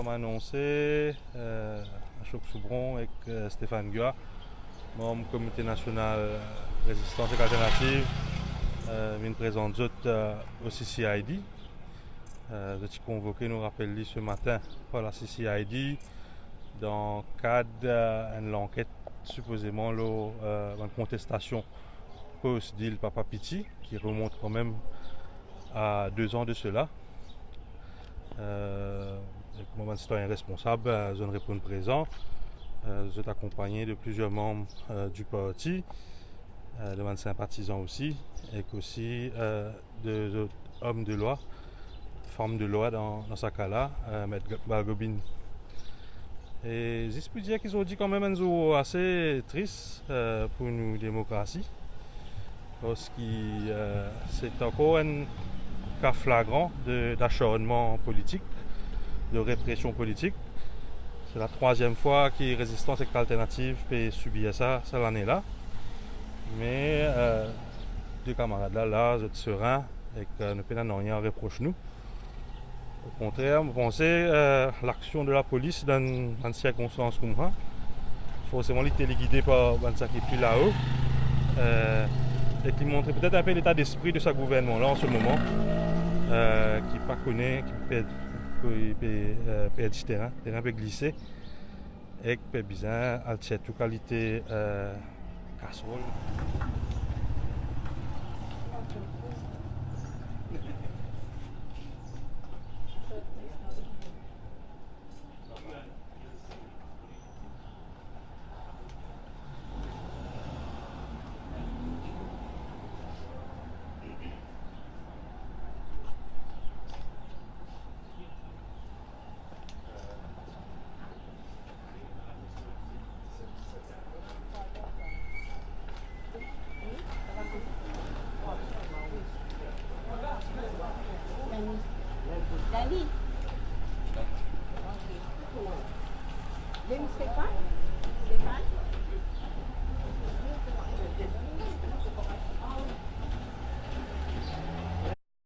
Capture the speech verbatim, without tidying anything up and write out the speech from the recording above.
Anonse, eh, Ashok Soubron ek, eh, Stéphane Gua, manm Komite Nasional, eh, Rezistans ek Alternativ, eh, vinn prezant zot, eh, o C C I D. Eh, zot ti konvoke, nou rapel li, se matin par la C C I D dan kad, eh, enn lanket sipozeman lor, eh, bann kontestasion post dil Papa Piti, ki remont kanmem a de zan de sela. Eh, ek kouma bann sitwayin responsab, eh, zot reponn prezan. Eh, zot akonpagne de plizier manm, eh, di parti, eh, de bann sinpatizan osi, ek osi, eh, de zot om de lwa, fanm de lwa dan, dan sa ka la, eh, Met Balgobin. E zis pou dir ki zordi kanmem enn zour ase tris, eh, pou nou demokrasi, parski, eh, se ankor enn ka flagran de, d'acharnman politik, de represion politik. Se la trwaziem fwa ki Rezistans ek Alternativ pe sibir sa, sa lane la. Me, eh, de kamarad la, la, zot serin, ek, eh, nou pena nanye a repros nou. Okontrer, mo panse, eh, laksion de lapolis dan, dan sirkonstans koumsa, forseman li ti gide par bann sa ki pli lao, eh, e ki montre petet inpe leta despri de sa gouvernman la an se moman, eh, ki pa kone, ki pe, ki pe, eh, perdi terin, terin pe glise. Ek pe bizin al tir tou kalite, eh, kasrol. Dani. Dani. Dani Stéphane.